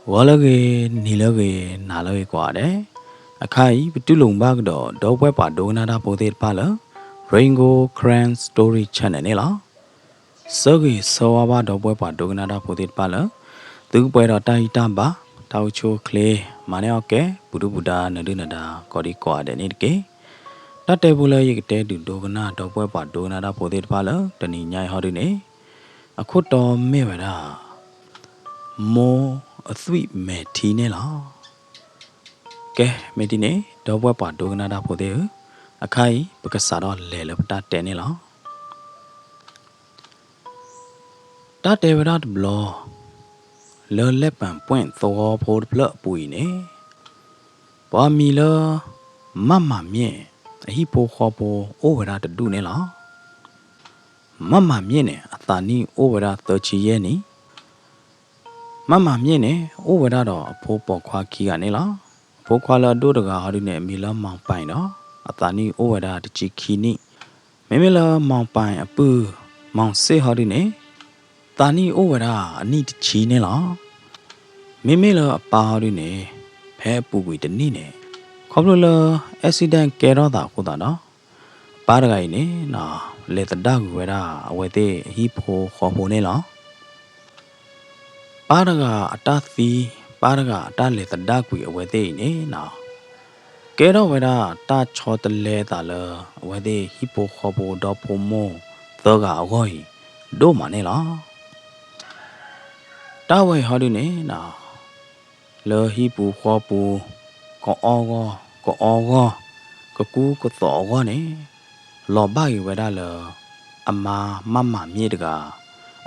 ဂီၤလၢအဂ့ၤ, နံၤလၢအဂ့ၤ, နၤလၢအဂ့ၤကိးဂၤဒဲး. အခါအံၤ ပတူၢ်လိာ်ဘၣ်ကဒီး ဒီပုၢ်ဝဲၢ်ပှၤဒိကနၣ်တၢ်ဖိသ့ၣ်တဖၣ်လၢ Rain Gold Karen Story Channel န့ၣ်လီၤ. ဆၢဂ့ၤဆၢဝါဘၣ်ဒီပုၢ်ဝဲၢ်ပှၤဒိကနၣ်တၢ်ဖိသ့ၣ်တဖၣ်လၢ သုကပှဲၤဒီးတၢ်ဂံၢ်တၢ်ဘါ, တၢ်အိၣ်ဆူၣ်အိၣ်ချ့, မၤန့ၢ်အီၣ်ကဲ, ပူၤဒုၣ်ပူၤဒါ နၢၤဒုၣ်နၢၤဒါ ကိးဒံကိးဂၤဒဲးန့ၣ်တက့ၢ်. တၢ်တဲဖိလၢယကတဲဒုးဒိကနၣ် ဒီပုၢ်ဝဲၢ်ပှၤဒိကနၣ်တၢ်ဖိသ့ၣ်တဖၣ်လၢ တနံၤညါအံၤဟီဒုန့ၣ်, အခိၣ်တီမ့ၢ်ဝဲဒၣ် မိၢ်အသွံၣ်မဲာ်ထံန့ၣ်လီၤ. ကဲ, မ့ၢ်ဒ်န့ၣ် ဒီပုၢ်ဝဲၢ်ပှၤဒိကနၣ်တၢ်ဖိသ့ၣ်ဧၢ, အခါအံၤ ပကစးထီၣ်လဲၤလၢပတၢ်တဲန့ၣ်လီၤ. တၢ်တဲဝဲဒၣ်တဘျီ လၢလဲၣ်ပၣ်ပှဲၣ်သဝီဖိတဖျၢၣ်အပူၤအံၤန့ၣ်, ပှၤမံၤလၢ မၢ်မၤမ့ၢ် အဟံၣ်ဖိဃီဖိအိၣ်ဝဲဒၣ်တဒူၣ်န့ၣ်လီၤ. မၢ်မၤမ့ၢ်န့ၣ် အသးနံၣ်အိၣ်ဝဲဒၣ်သၢဆံယဲၢ်နံၣ်, မၢ်မၤမ့ၢ်န့ၣ် အိၣ်ဝဲဒၣ်ဒီးအဖိပိာ်ခွါခံဂၤန့ၣ်လီၤ. အဖိခွါလၢအဒိၣ်တဂၤဟီဒုန့ၣ် အမံၤလၢမီၢ်ပၢၢ်ဒီး အသးနံၣ်အိၣ်ဝဲဒၣ်တဆံခံနံၣ်, မ့မ့ၢ်လၢမီၢ်ပၢၢ်အပုၢ် မီၢ်စ့ၣ်ဟီဒုန့ၣ် သးနံၣ်အိၣ်ဝဲဒၣ်အနံၣ်တဆံန့ၣ်လီၤ. မ့မ့ၢ်လၢအပၢ်ဟီဒုန့ၣ် ဖဲအပူၤကွံာ်တနံၣ်န့ၣ် ခီဖျိလၢ accident ကဲထီၣ်သးအဃိသတးဒီး ပၢ်တဂၤအံၤန့ၣ် လဲၤသဒၣ်ကွံာ်ဝဲဒၣ်အဝဲသ့ၣ်အဟံၣ်ဖိဃီဖိန့ၣ်လီၤ. ပၢ်တဂၤအတၢ်သံ, ပၢ်တဂၤအတၢ်လဲၤသဒၣ်ကွံာ်အဝဲသ့ၣ်အံၤန့ၣ် ကဲထီၣ်ဝဲဒၣ်တၢ်ဆီတလဲအသးလၢ အဝဲသ့ၣ်ဟံၣ်ဖိဃီဖိဒီဖိမိၢ်သၢဂၤအဂီၢ်အံၤ ဒိၣ်မးန့ၣ်လီၤ. တၢ်ဝဲအံၤဟီဒုန့ၣ် လၢဟံၣ်ပူၤဃီပူၤ ကအီၣ်ဂီၢ် ကအီဂီၢ် ကကူကသိးအဂီၢ်န့ၣ် လီၤဘၣ်က့ၤဝဲဒၣ်လၢ အမါမၢ်မၤမ့ၢ်တဂၤ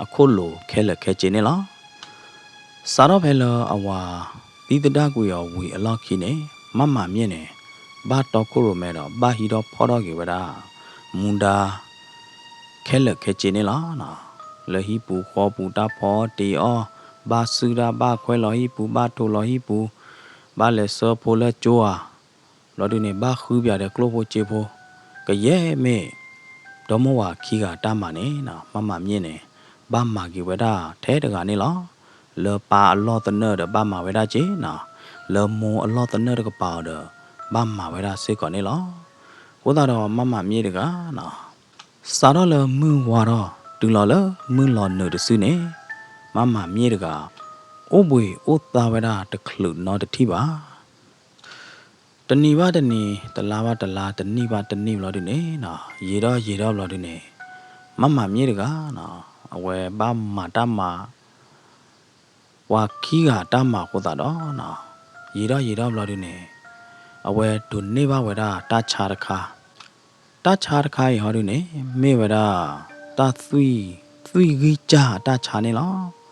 အခိၣ်လိၤခဲလၢာ်ခဲဆ့န့ၣ်လီၤ. စးထီၣ်ဖဲလၢအဝၤသံသဒၣ်ကွံာ်အီၤဝံၤအလီၢ်ခံန့ၣ် မၢ်မၤမ့ၢ်န့ၣ် ဘၣ်တီခိၣ်ရိၣ်မဲဒီး ဘၣ်ဟံးထီၣ်ဖီၣ်ထီၣ်က့ၤဝဲဒၣ် မူဒါ ခဲလၢာ်ခဲဆ့န့ၣ်လီၤ. လၢဟံၣ်ပူၤဃီပူၤတၢ်ဖီတ့အီၣ်, ဘၣ်စုၣ်တၢ်, ဘၣ်ခွဲးလီၤဟံၣ်ပူၤ, ဘၣ်ထိးလီၤဟံၣ်ပူၤ, ဘၣ်လဲၤဆှၢဖိလၢကၠိဧါ, ဘျီဒုန့ၣ် ဘၣ်ဃုပၠးဒီးကျိၣ်ဖိစ့ဖိ, ကယဲၢ်မ့ၢ် ဒီမိၢ်ဝၤခံဂၤတၢ်မၤန့ၣ် မၢ်မၤမ့ၢ်န့ၣ် ဘၣ်မၤက့ၤဝဲဒၣ်ထဲတဂၤန့ၣ်လီၤ. လၢပၢ်အလီၢ်သနၢၣ်ဒီး ဘၣ်မၤဝဲဒၣ်က့ၤ, လၢမိၢ်အလီၢ်သနၢၣ်တကပၤအီၤဒီး ဘၣ်မၤဝဲဒၣ်စ့ၢ်ကီးန့ၣ်လီၤ. အဃိသတးဒီး မၢ်မၤမ့ၢ်တဂၤ စးထီၣ်လၢမုၢ်ဝါထီၣ်တုၤလီၤလၢမုၢ်လီၤနုာ်တစုန့ၣ်, မၢ်မၤမ့ၢ်တဂၤ အိၣ်ဘှံးအိၣ်သါဝဲဒၣ်တချုးနီတထံၣ်ဘၣ်. တနံၤဘၣ်တနံၤ, တလါဘၣ်တလါ, တနံၣ်ဘၣ်တနံၣ်ဘျီဒုန့ၣ်, ယံာ်ထီၣ်ယံာ်ထီၣ်ဘျီဒုန့ၣ်, မၢ်မၤမ့ၢ်တဂၤ အဝဲဘၣ်မၤတၢ်မၤ ပှၤခံဂၤတၢ်မၤအဃိသတးဒီး, ယံာ်ထီၣ်ယံာ်ထီၣ်ဘျီဒုန့ၣ်, အဝဲဒိးန့ၢ်ဘၣ်ဝဲဒၣ်တၢ်ဆါတခါ, တၢ်ဆါတခါအံၤဟီဒုန့ၣ် မ့ၢ်ဝဲဒၣ် တၢ်သွံၣ်, သွံၣ်ဂံၢ်စၢ်အတၢ်ဆါန့ၣ်လီၤ.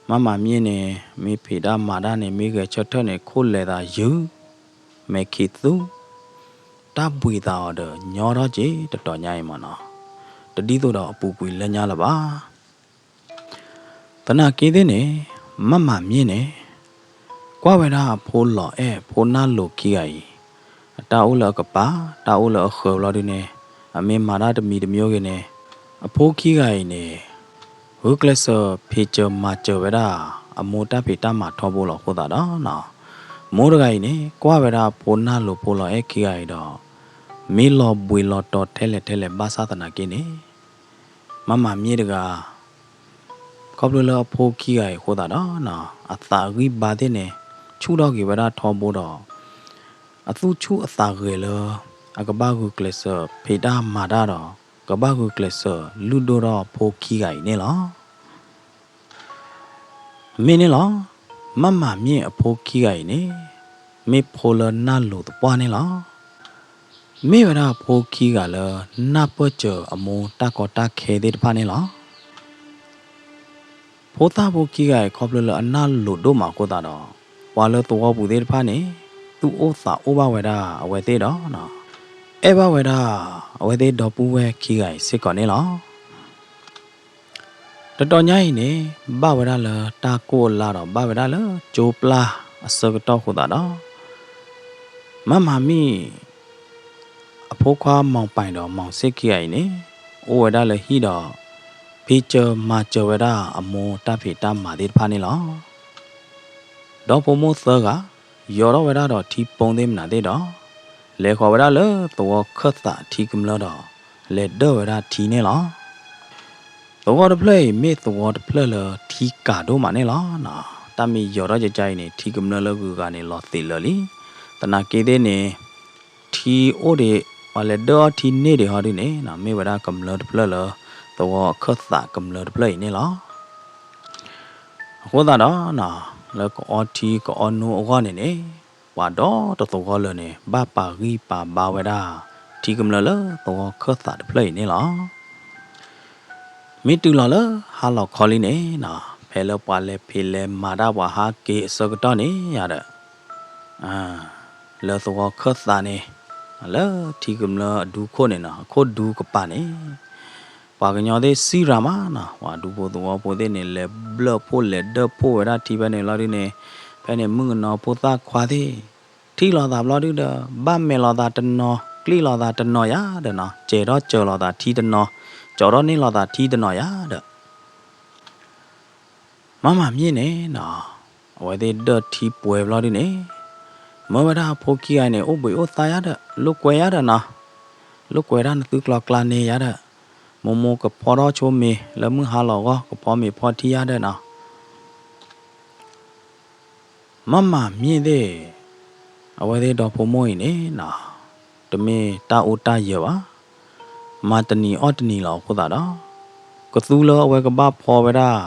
မၢ်မၤမ့ၢ်န့ၣ် မ့ၢ်ဖံးတၢ်မၤတၢ်န့ၣ် မ့ၢ်ဂဲၤဆၢထၢၣ်န့ၣ် ခိၣ်လဲၤသးယုၢ်, မဲာ်ခံးသူ, တၢ်ဘှံးသးအီၤဒီးညီထီၣ်က့ၤတတီၤညါအံၤမးနီၤ, တဒ်သိးဒီးအပူၤကွံာ်လၢညါလၢၤဘၣ်. သနာ်က့သ့ၣ်န့ၣ်, မၢ်မၤမ့ၢ်န့ၣ် ကွၢ်ဝဲဒၣ်အဖိလီၤအဲၣ်ဖိနၢ်လိၤခံဂၤအံၤ, အတၢ်အိၣ်လၢအကပၤ, တၢ်အိၣ်လၢအဃၢၤဘျီဒုန့ၣ်, အမ့ၢ်မၤတၢ်တမံၤတမံၤဂ့ၤန့ၣ်, အဖိခံဂၤအံၤန့ၣ် ဂုာ်ကျဲးစၢးဖံးစၢၤမၤစၢၤဝဲဒၣ် အမိၢ်တၢ်ဖံးတၢ်မၤထီဘိလီၤအဃိသတးဒီး, မိၢ်တဂၤအံၤန့ၣ် ကွၢ်ဝဲဒၣ်အဖိနၢ်လိၤဖိလီၤအဲၣ်ခံဂၤအံၤဒီး, မ့ၢ်လီၤဘှံးလီၤတီၤထဲလဲၣ်ထဲလဲၣ်ဘၣ်ဆၣ်သနာ်က့န့ၣ်, မၢ်မၤမ့ၢ်တဂၤ ခီဖျိလၢအဖိခံဂၤအံၤအဃိသတးဒီး, အသးဂံၢ်ဘါသ့ၣ်န့ၣ် ဆူၣ်ထီၣ်က့ၤဝဲဒၣ်ထီဘိဒီး, အသူၣ်ဆူၣ်အသးဂဲၤလၢ အကဘၣ်ဂုာ်ကျဲးစၢးဖံးတၢ်မၤတၢ်ဒီး, ကဘၣ်ဂုာ်ကျဲးစၢးလုၢ်ဒိၣ်ထီၣ်အဖိခံဂၤအံၤန့ၣ်လီၤ. မ့ၢ်န့ၣ်လီၤ. မၢ်မၤမ့ၢ်အဖိခံဂၤအံၤန့ၣ် မ့ၢ်ဖိလၢနၢ်လိၤသပှၢ်န့ၣ်လီၤ. မ့ၢ်ဝဲဒၣ်အဖိခံဂၤလၢ နၢ်ပၢၢ်စၢၤအမိၢ်တၢ်ကီတၢ်ခဲသ့ၣ်တဖၣ်န့ၣ်လီၤ. ဖိသၣ်ဖိခံဂၤအံၤ ခီဖျိလၢအနၢ်လိၤဒိၣ်မးအဃိသတးဒီး, ပှၤလၢသဝီပူၤသ့ၣ်တဖၣ်န့ၣ် သူၣ်အိၣ်သးအိၣ်ဘၣ်ဝဲဒၣ်အဝဲသ့ၣ်ဒီး, အဲၣ်ဘၣ်ဝဲဒၣ် အဝဲသ့ၣ်ဒီပုၢ်ဝဲၢ်ခံဂၤအံၤစ့ၢ်ကီးန့ၣ်လီၤ. တတီၤညါအံၤန့ၣ် ဘၣ်ဝဲဒၣ်လၢတၢ်ကိၢ်အလါဒီး ဘၣ်ဝဲဒၣ်လၢကၠိပျၢ်အဆၢကတီၢ်အဃိသတးဒီး, မၢ်မၤမ့ၢ် အဖိခွါမီၢ်ပၢၢ်ဒီးမီၢ်စ့ၣ်ခံဂၤအံၤန့ၣ် အိၣ်ဝဲဒၣ်လၢဟံၣ်ဒီး ဖံးစၢၤမၤစၢၤဝဲဒၣ်အမိၢ်တၢ်ဖံးတၢ်မၤသ့ၣ်တဖၣ်န့ၣ်လီၤ. ဒီဖိမိၢ်သၢဂၤ ယီၤထီၣ်ဝဲဒၣ်ဒီးထံပိသ့ၣ်မနုၤသ့ၣ်ဒီး လဲၤဃီၤဝဲဒၣ်လၢသဝီခၢၣ်သးထံကမျၢၢ်ဒီး လဲၤဒၢၣ်ဝဲဒၣ်ထံန့ၣ်လီၤ. သဝီတဖျၢၣ်အံၤ မ့ၢ်သဝီတဖျၢၣ်လၢထံကးဒိၣ်မးန့ၣ်လီၤ. တၢ်မ့ၢ်ယီၤထီၣ်ကကါအံၤန့ၣ် ထံကမျၢၢ်လၢဂုၤဂၤန့ၣ် လီၤသံးလၢာ်လံ. သနာ်က့သ့ၣ်န့ၣ် ထံအိၣ်ဒံး ပှၤလဲၤဒၢၣ်အီၣ်ထံန့ၢ်ဒံးဟီဒုန့ၣ် မ့ၢ်ဝဲဒၣ်ကမျၢၢ်တဖျၢၣ်လၢ သဝီအခၢၣ်သးကမျၢၢ်တဖျၢၣ်အံၤန့ၣ်လီၤ. အဃိသတးဒီး လၢကအီထံကအီနိအဂီၢ်န့ၣ်န့ၣ် ပှၤဒီတသဝီလၢာ်န့ၣ် ဘၣ်ပာ်ဂံၢ်ပာ်ဘါဝဲဒၣ် ထံကမျၢၢ်လၢသဝီခၢၣ်သးတဖျၢၣ်အံၤန့ၣ်လီၤ. မ့ၢ်တုၤလီၤလၢဟါလီၤခီလံန့ၣ် ဖဲလၢပှၤလဲၤဖံးလဲၤမၤတၢ်ပှၤဟးက့ၤအဆၢကတီၢ်န့ၣ်ယါဒီး လၢသဝီခၢၣ်သးန့ၣ် လၢထံကမျၢၢ်အဒူခိၣ်န့ၣ်နီၤ အခိၣ်ဒူကပၤန့ၣ် ပှၤကညီသ့ၣ်စံၣ်ရၤမးနီၤ ပှၤဒူဖိသဝီဖိသ့ၣ်န့ၣ် လဲၤဘျၢၣ်ဖှိၣ်လဲၤဒၢၣ်ဖှိၣ်ဝဲဒၣ်ထံဖဲန့ၣ်လီၤဒုန့ၣ် ဖဲန့ၣ်မုၣ်ကနီၤဖိသၣ်ခွါသ့ၣ် ထံၣ်လိာ်သးဘျီဒုဒီး ဘၣ်မဲာ်လိာ်သးတနီၤ ကျံၣ်လိာ်သးတနီၤယါဒီးနီၤ စဲးထီၣ်စၢၤလိာ်သးထံတနီၤ ကၠီထီၣ်န့ၢ်လိာ်သးထံတနီၤယါဒီး မၤမၤမ့ၢ်န့ၣ်နီၤ အဝဲသ့ၣ်ဒၢၣ်ထံပှဲၤဘျီဒုန့ၣ် မၢဝဲဒၣ်အဖိခံဂၤန့ၣ် အိၣ်ဘှံးအိၣ်သါယါဒီး လိာ်ကွဲယါဒီးနီၤ လိာ်ကွဲဒၣ်နသုကျီကျါန့ၣ်ယါဒီး မိၢ်မိၢ်ကဖီထီၣ်ဆိမ့ၤ လၢမုၢ်ဟါလီၤဂီၢ် ကဖီမ့ၤဖီထံယါဒီးနီၤ မၤမၤမ့ၢ်သ့ၣ် အဝဲသ့ၣ်ဒီဖိမိၢ်အံၤန့ၣ်နီၤ တမ့ၢ်တၢ်အိၣ်တၢ်ယၢၤဘၣ် မၤတနံၤအီၣ်တနံၤလီၤအဃိသတးဒီး ကသူလၢအဝဲကဘၣ်ဖီဝဲဒၣ်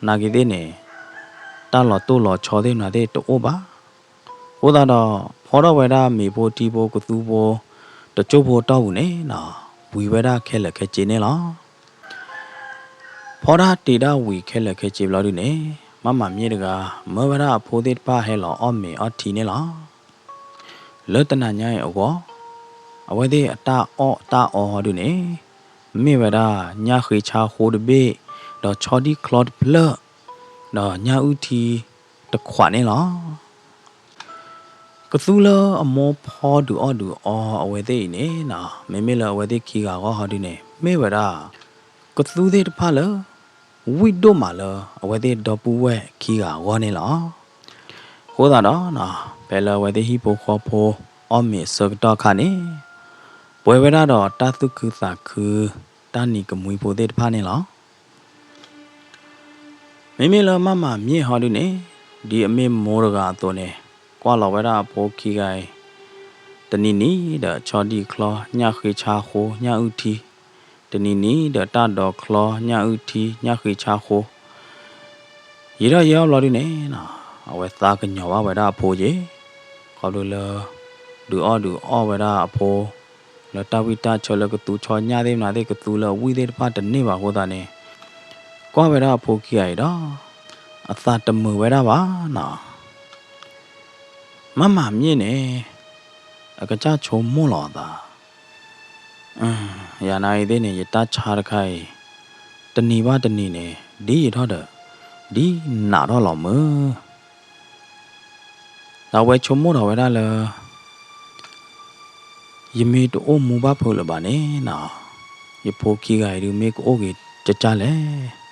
နာ်က့သ့ၣ်န့ၣ် တၢ်လီၤတိၢ်လီၤဆီသ့ၣ်မနုၤသ့ၣ်တအိၣ်ဘၣ်. အဃိသတးဒီး ဖီထီၣ်ဝဲဒၣ်မ့ၤဖိထံဖိကသူဖိ တကၠိဖိတီၢ်ပူၤန့ၣ်နီၤ ဝံၤဝဲဒၣ်ခဲလၢာ်ခဲဆ့န့ၣ်လီၤ. ဖီဒၣ်တ့ၢ်ဒၣ်ဝံၤခဲလၢာ်ခဲဆ့ဘျီဒုန့ၣ် မၤမၤမ့ၢ်တဂၤ မၢဝဲဒၣ်အဖိသ့ၣ်တဖၣ်ဟဲလီၤအီၣ်မ့ၤအီထံန့ၣ်လီၤ. လၢတနၤညါအံၤအဂီၢ် အဝဲသ့ၣ်အတၢ်အီၣ်တၢ်အီဟီဒုန့ၣ် မ့ၢ်ဝဲဒၣ်ညၣ်ဃ့ဆါဃိတဘ့ၣ် ဒီးဆီဒံၣ်ချီတဖျၢၣ် ဒီးညၣ်အုၣ်ထံတခွးန့ၣ်လီၤ. ကသူလၢအမိၢ်ဖီဒုးအီၣ်ဒုးအီအဝဲသ့ၣ်အံၤန့ၣ်နီၤ မ့မ့ၢ်လၢအဝဲသ့ၣ်ခံဂၤအဂီၢ်ဟီဒုန့ၣ် မ့ၢ်ဝဲဒၣ် ကသူသ့ၣ်တဖၣ်လၢ ဝံၣ်ဒိၣ်မးလၢအဝဲသ့ၣ်ဒီပုၢ်ဝဲၢ်ခံဂၤအဂီၢ်န့ၣ်လီၤ. အဃိသတးဒီး ဖဲလၢအဝဲသ့ၣ်ဟံၣ်ဖိဃီဖိ အီၣ်မ့ၤအဆၢကတီၢ်အခါန့ၣ် ပှဲၤဝဲဒၣ်ဒီးတၢ်သူၣ်ခုသးခု တၢ်နံၤကမှံဖိသ့ၣ်တဖၣ်န့ၣ်လီၤ. မ့မ့ၢ်လၢမၤမၤမ့ၢ်ဟီဒုန့ၣ် ဒ်အမ့ၢ်မိၢ်တဂၤအသိးန့ၣ် ကွၢ်လီၤဝဲဒၣ်အဖိခံဂၤအံၤ တနံၤနံၤဒီးဆီဒံၣ်ချီ ညၣ်ဃ့ဆါဃိ ညၣ်အုၣ်ထံ, တနံၤနံၤဒီးတၢ်ဒိးချီ ညၣ်အုၣ်ထံ ညၣ်ဃ့ဆါဃိ ယံာ်ထီၣ်ယံာ်ထီၣ်ဘျီဒုန့ၣ်နီၤ အဝဲသးကညီၤဘၣ်ဝဲဒၣ်အဖိယ့ၣ်, ခီဖျိလၢ ဒုးအီၣ်ဒုးအီၣ်ဝဲဒၣ်အဖိ လၢတၢ်ဝံၣ်တၢ်ဆၢလၢကသူဆီညၣ်သ့ၣ်မနုၤသ့ၣ် ကသူလၢအဝံၣ်သ့ၣ်တဖၣ်တန့ၢ်ဘၣ်အဃိသတးန့ၣ် ကွၢ်ဝဲဒၣ်အဖိခံဂၤအံၤဒီး အသးတမုာ်ဝဲဒၣ်ဘၣ်နီၤ. မၤမၤမ့ၢ်န့ၣ် အကစၢ်ဆိကမိၣ်လီၤအသး ယၤနာ်အံၤသ့ၣ်န့ၣ် ယတၢ်ဆါတခါအံၤ တနံၤဘၣ်တနံၤန့ၣ် ဒ်ယံာ်ထီၣ်ဒီး ဒ်နးထီၣ်လီၤမုၢ် ဒီးအဝဲဆိကမိၣ်ထီၣ်ဝဲဒၣ်လၢ ယမ့ၢ်တအိၣ်မူဘၣ်ဖုးလၢၤဘၣ်န့ၣ်နီၤ, ယဖိခံဂၤအံၤဒုးမ့ၢ်ကအိၣ်က့ၤကၠၢ်ကၠၢ်လဲၣ်.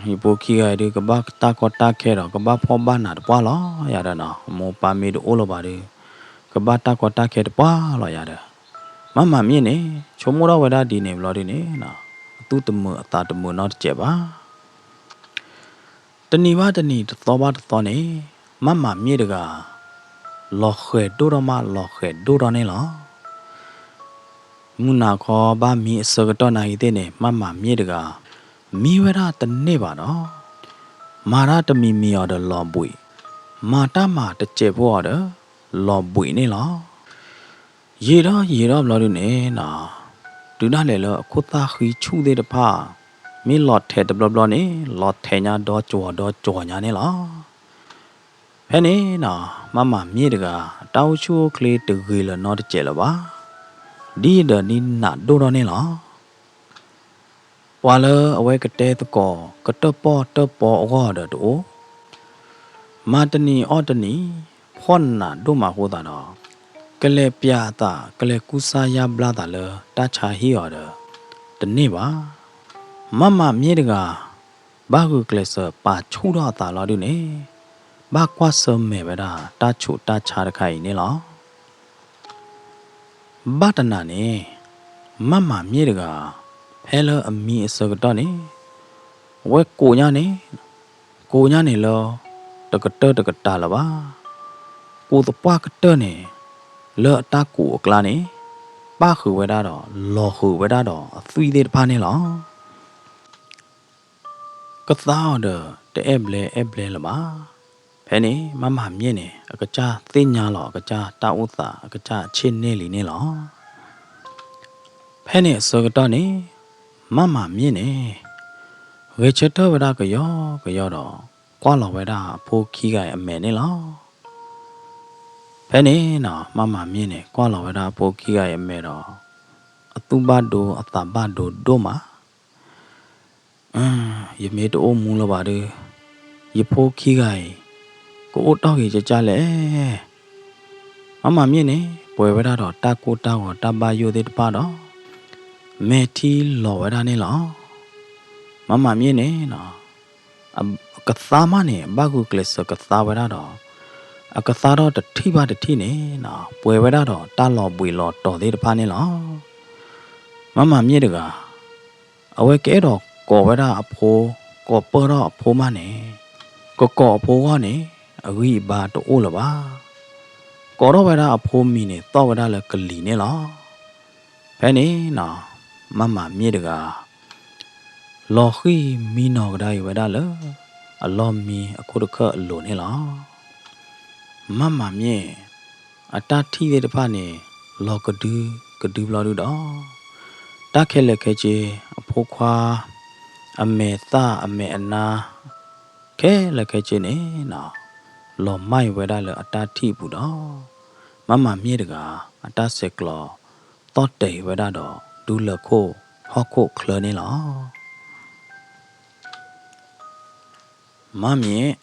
ယဖိခံဂၤအံၤဒုး ကဘၣ်တၢ်ကီတၢ်ခဲဒီး ကဘၣ်ဖှီၣ်ဘၣ်နးတပှၢ်လီၤယၤဒီးနီၤ, အမိၢ်ပၢ်မ့ၢ်တအိၣ်လၢၤဘၣ်ဒီး ကဘၣ်တၢ်ကီတၢ်ခဲတပှၢ်လီၤယၤဒီး မၤမၤမ့ၢ်န့ၣ် ဆိကမိၣ်ထီၣ်ဝဲဒၣ်ဒ်န့ၣ်ဘျီဒုန့ၣ် အသူၣ်တမုာ်အသးတမုာ်နီတစဲးဘၣ်. တနံၤဘၣ်တနံၤတသီဘၣ်တသီန့ၣ် မၤမၤမ့ၢ်တဂၤ လီၤဃဲၤဒိၣ်ထီၣ်မး လီၤဃဲၤဒိၣ်ထီၣ်န့ၣ်လီၤ. မုၢ်နၤခီဘၣ်မံအဆၢကတီၢ်နာ်ဂ့ၤသ့ၣ်န့ၣ် မၤမၤမ့ၢ်တဂၤ မံဝဲဒၣ်တန့ၢ်ဘၣ်ဒီး မၤတၢ်တမံၤမံၤအီၤဒီးလီၤဘှံး, မၤတၢ်မၤတစဲးဖိအီၤဒီး လီၤဘှံးန့ၣ်လီၤ. ယံာ်ထီၣ်ယံာ်ထီၣ်ဘျီဒုန့ၣ်နီၤ, တုၤဒၣ်လဲာ်လၢအခိၣ်သၣ်ဃံဆူၣ်သ့ၣ်တဖၣ် မ့ၢ်လီၤထဲးတဘျီဘျီန့ၣ် လီၤထဲးညါဒီကၠီၤဒီကၠီၤညါန့ၣ်လီၤ. ဖဲန့ၣ်နီၤ မၤမၤမ့ၢ်တဂၤ အတၢ်အိၣ်ဆူၣ်အိၣ်ချ့တဂ့ၤလၢၤနီတစဲးလၢၤဘၣ်. ဒ်ဒီးဒ်နးဒိၣ်ထီၣ်န့ၣ်လီၤ. ပှၤလၢအဝဲကတဲသကိး ကတၢၣ်ပီၣ်တၢၣ်ပီအဂီၢ်ဒီးတအိၣ်, မၤတနံၤအီၣ်တနံၤ ဖှီၣ်နးဒိၣ်မးအဃိသတးဒီး ကလဲၤပျးအသး ကလဲၤကူစါယါဘျါသးလၢတၢ်ဆါဟံၣ်အီၤဒီး တန့ၢ်ဘၣ်. မၤမၤမ့ၢ်တဂၤ ဘၣ်ဂုာ်ကျဲးစၢးပာ်ဆူၣ်ထီၣ်အသးလီၤဒုန့ၣ် ဘၣ်ကွၢ်ဆၢၣ်မဲာ်ဝဲဒၣ်တၢ်ဆူးတၢ်ဆါတခါအံၤန့ၣ်လီၤ. ဘၣ်တနၤန့ၣ် မၢ်မၤမၠ့ၣ်တဂၤ ဖဲလၢအမံအဆၢကတီၢ်န့ၣ် အဝဲကိးညါန့ၣ် ကိးညါန့ၣ်လၢ တကတၢၢ်တကတၢၢ်လၢၤဘၣ်. ကိးသပှၢ်ကတၢၢ်န့ၣ် လၢအတၢ်ကိးအကျါန့ၣ် ပၣ်ဃုာ်ဝဲဒၣ်ဒီး လီၤဃုာ်ဝဲဒၣ်ဒီးအသွံၣ်သ့ၣ်တဖၣ်န့ၣ်လီၤ. ကသါအီၤဒီးတအဲၣ်ဘျဲအဲၣ်ဘျဲလၢၤဘၣ်. ဖဲန့ၣ် မၢ်မၤမၠ့ၣ်န့ၣ် အကစၢ်သ့ၣ်ညါလီၤ အကစၢ်တၢ်အိၣ်သး အကစၢ်ဆ့ၣ်န့ၢ်လံန့ၣ်လီၤ. ဖဲန့ၣ်အဆၢကတီၢ်န့ၣ် မၢ်မၤမၠ့ၣ်န့ၣ် ဂဲၤဆၢထၢၣ်ဝဲဒၣ်ကယီကယီဒီး ကွၢ်လီၤဝဲဒၣ်အဖိခံဂၤအံၤအမဲာ်န့ၣ်လီၤ. ဖဲန့ၣ်နီၤ မၢ်မၤမၠ့ၣ်န့ၣ် ကွၢ်လီၤဝဲဒၣ်အဖိခံဂၤအံၤအမဲာ်ဒီး အသူၣ်ဘၣ်ဒိအသးဘၣ်ဒိဒိၣ်မး. ယမ့ၢ်တအိၣ်မူလၢၤဘၣ်ဒီး ယဖိခံဂၤအံၤ ကအိၣ်တီၢ်ဂ့ၤကကၢ်လဲၣ်. မၢ်မၤမၠ့ၣ်န့ၣ် ပှဲၤဝဲဒၣ်ဒီးတၢ်ကိၢ်တၢ်ဂီၤတၢ်ဘၣ်ယိၣ်သ့ၣ်တဖၣ်ဒီး မဲာ်ထံလီၤဝဲဒၣ်န့ၣ်လီၤ. မၢ်မၤမၠ့ၣ်န့ၣ်နီၤ အကသါမးန့ၣ် အဘၣ်ဂုာ်ကျဲးစၢးကသါဝဲဒၣ်ဒီး အကသါထီၣ်တထံၣ်ဘၣ်တထံၣ်န့ၣ်နီၤ ပှဲၤဝဲဒၣ်ဒီးတၢ်လီၤဘှံးလီၤတီၤသ့ၣ်တဖၣ်န့ၣ်လီၤ. မၢ်မၤမၠ့ၣ်တဂၤ အဝဲကအဲၣ်ဒိးကိးဝဲဒၣ်အဖိ ကိးပၢၢ်ထီၣ်အဖိမးန့ၣ် ကကိးအဖိဂီၢ်န့ၣ် အဂံၢ်အဘါတအိၣ်လၢၤဘၣ်. ကိးထီၣ်ဝဲဒၣ်အဖိမံၤန့ၣ် သီၣ်ဝဲဒၣ်လၢကလံၤန့ၣ်လီၤ. ဖဲန့ၣ်နီၤ မၢ်မၤမၠ့ၣ်တဂၤ လီၤဃံၢ်မံနီၤကဒါအံၤဝဲဒၣ်လၢ အလီၢ်မံအခိၣ်တခၢၣ်အလိၤန့ၣ်လီၤ. မၢ်မၤမၠ့ၣ် အတၢ်ထံၣ်သ့ၣ်တဖၣ်န့ၣ် လီၤကဒုကဒုဘျီဒုဒီး တၢ်ခဲလၢာ်ခဲဆ့ အဖိခွါ အမဲာ်သၣ်အမဲာ်အနါ ခဲလၢာ်ခဲဆ့န့ၣ်နီၤ လီၤမၢ်အံၤဝဲဒၣ်လၢအတၢ်ထံၣ်အပူၤဒီး မၢ်မၤမၠ့ၣ်တဂၤ အတၢ်ဆဲးကျိး သီၣ်တဲာ်အံၤဝဲဒၣ်ဒီး ဒူလၢၢ်ခိၣ်ဟီၣ်ခိၣ်ချၢန့ၣ်လီၤ. မၢ်မၠ့ၣ်,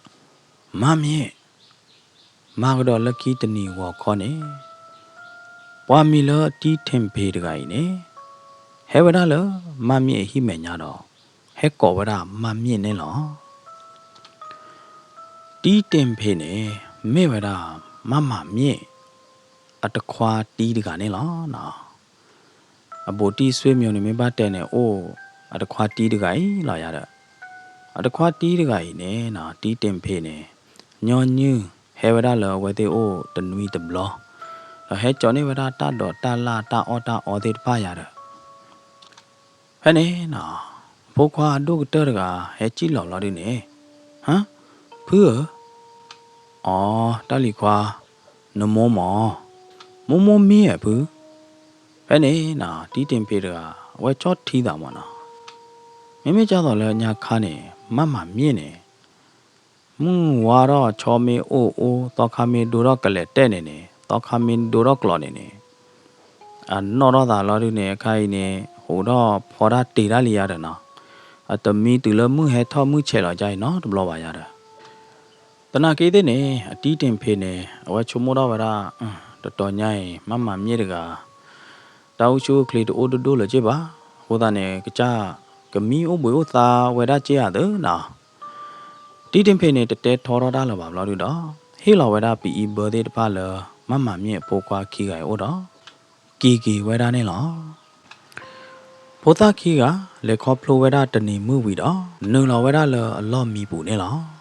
မၢ်မၠ့ၣ်, မၤကဒီးလၢခံတနံၤဂီၤခီန့ၣ် ပှၤမံၤလၢတံထ့ၣ်ဖ့းတဂၤအံၤန့ၣ် ဟဲဝဲဒၣ်လၢမၢ်မၠ့ၣ်အဟံၣ်မဲာ်ညါဒီး ဟဲကိးဝဲဒၣ်မၢ်မၠ့ၣ်န့ၣ်လီၤ. တံထ့ၣ်ဖ့းန့ၣ် မ့ၢ်ဝဲဒၣ် မၢ်မၤမၠ့ၣ် အတခွါတံတဂၤန့ၣ်လီၤ. အဘူးတံၢ်ဆွေမျိုးန့ၣ် မ့ၢ်ဘၣ်တဲန့ၣ် အိၣ်အတခွါတံတဂၤအံၤလီၤယၤဒီး အတခွါတံတဂၤအံၤန့ၣ်နီၤ တံထ့ၣ်ဖ့းန့ၣ် ညီနုၢ်ဟဲဝဲဒၣ်လၢအဝဲသ့ၣ်အိၣ်တနွံတဘျီ ဒီးဟဲကၠီန့ၢ်ဝဲဒၣ်တၢ်ဒိးတၢ်လၢ်တၢ်အီၣ်တၢ်အီသ့ၣ်တဖၣ်ယၤဒီး ဖဲန့ၣ်နီၤ အဖိခွါအဒိၣ်ကတၢၢ်တဂၤ ဟဲစံၣ်လီၤဘျီဒုန့ၣ်, ဟါ, ဖုဧၢ, အိ, တၢ်လံၤခွါ, နမိၢ်မၢ်, မိၢ်မိၢ်မံဧါဖု. ဖဲန့ၣ်နီၤ တံထ့ၣ်ဖ့းတဂၤ အဝဲဆီၣ်ထံသးမၢ်နီၤ, မ့မ့ၢ်ကၢ်သိးလၢညါခါန့ၣ် မၢ်မၤမၠ့ၣ်န့ၣ် မုၢ်ဝါထီၣ်ဆီမ့ၢ်အိၣ်အိၣ် သီခါမ့ၢ်ဒိထီၣ်ကလဲၤတဲာ်န့ၣ်န့ၣ် သီခါမ့ၢ်ဒိထီၣ်ကျီၤန့ၣ်န့ၣ် အနီၣ်ထီၣ်သးလီၤဒုန့ၣ် အခါအံၤန့ၣ် ဟူးထီၣ်ဖီတၢ်တ့ၤတၢ်လံယၤဒီးနီၤ, အတမံတုၤလၢမုၢ်ဟဲထီၣ်မုၢ်ဆဲးလီၤကါအံၤနီတဘျီဘၣ်ယၤဒီး သနာ်က့သ့ၣ်န့ၣ် အတံထ့ၣ်ဖ့းန့ၣ် အဝဲဆိကမိၣ်ထီၣ်ဝဲဒၣ် တတီၤညါအံၤ မၢ်မၤမၠ့ၣ်တဂၤ တၢ်အိၣ်ဆူၣ်အိၣ်ချ့တအိၣ်ဒိၣ်ဒိၣ်လၢၤက့ဘၣ်. အဃိသတးန့ၣ် ကစၢ် ကမံအိၣ်ဘှံးအိၣ်သါဝဲဒၣ်က့ဧါသ့နီၤ. တံထ့ၣ်ဖ့းန့ၣ် တတဲထီထီၣ်တၢ်လၢၤဘၣ်ဘျီဒုဒီး ဟ့ၣ်လီၤဝဲဒၣ်ပအံဘၢသ့ၣ်တဖၣ်လၢ မၢ်မၤမၠ့ၣ်အဖိခွါခံဂၤအံၤအိၣ်ဒီး က့ၤက့ၤဝဲဒၣ်န့ၣ်လီၤ. ဖိသၣ်ခံဂၤ လဲၤခီဖျိဝဲဒၣ်တနံၤမုၢ်ဝံၤဒီး နုာ်လီၤဝဲဒၣ်လၢအလီၢ်မံပူၤန့ၣ်လီၤ.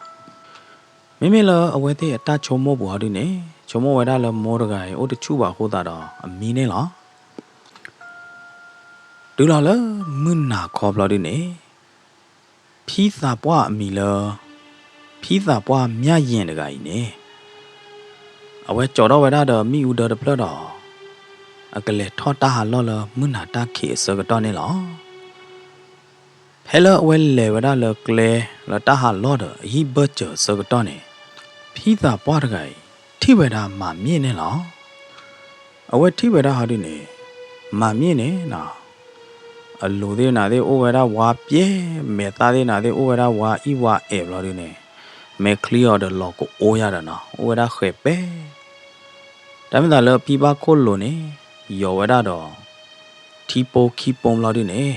မ့မ့ၢ်လၢအဝဲသ့ၣ်အတၢ်ဆိကမိၣ်ပူၤဟီဒုန့ၣ် ဆိကမိၣ်ဝဲဒၣ်လၢမိၢ်တဂၤအံၤအိၣ်တဆူၣ်ဘၣ်အဃိသတးဒီး အမံန့ၣ်လီၤ. တုၤလီၤလၢမုၢ်နၤခီဘျီဒုန့ၣ် ဖံသးပှၢ်အမံၤလၢ ဖံသးပှၢ်မၠၣ်ယဲၢ်တဂၤအံၤန့ၣ် အဝဲကၠီထီၣ်ဝဲဒၣ်ဒီးမ့ၣ်အူဒၢတဖျၢၣ်ဒီး အကလဲၤထီၣ်တၢ်ဟးလီၢ်လၢမုၢ်နၤတၢ်ခံးအဆၢကတီၢ်န့ၣ်လီၤ. ဖဲလၢအဝဲလဲၤဝဲဒၣ်လၢကျဲလၢတၢ်ဟးလီၢ်ဒီးအဟံၣ်ဘၢၣ်စၢၤအဆၢကတီၢ်န့ၣ် ဖံသးပှၢ်တဂၤအံၤ ထံၣ်ဝဲဒၣ်မၤမၠ့ၣ်န့ၣ်လီၤ. အဝဲထံၣ်ဝဲဒၣ်ဟီဒုန့ၣ် မၤမၠ့ၣ်န့ၣ်နီၤ အလိၤသ့ၣ်နၤသ့ၣ်အိၣ်ဝဲဒၣ်ဝါပျဲၢ် မဲာ်သၣ်သ့ၣ်နၤသ့ၣ်အိၣ်ဝဲဒၣ်ဝါအံၣ်ဝါအဲၣ်ဘျီဒုန့ၣ် မဲာ်ချံအီၤဒီးလီၤကအိယၤဒီးနီၤ အိၣ်ဝဲဒၣ်ဃဲးပဲ တၢ်မ့ၢ်သးလၢဖံဘၣ်ခိၣ်လိၤန့ၣ် ယီၤဝဲဒၣ်ဒီး ထံပိခံပိဘျီဒုန့ၣ်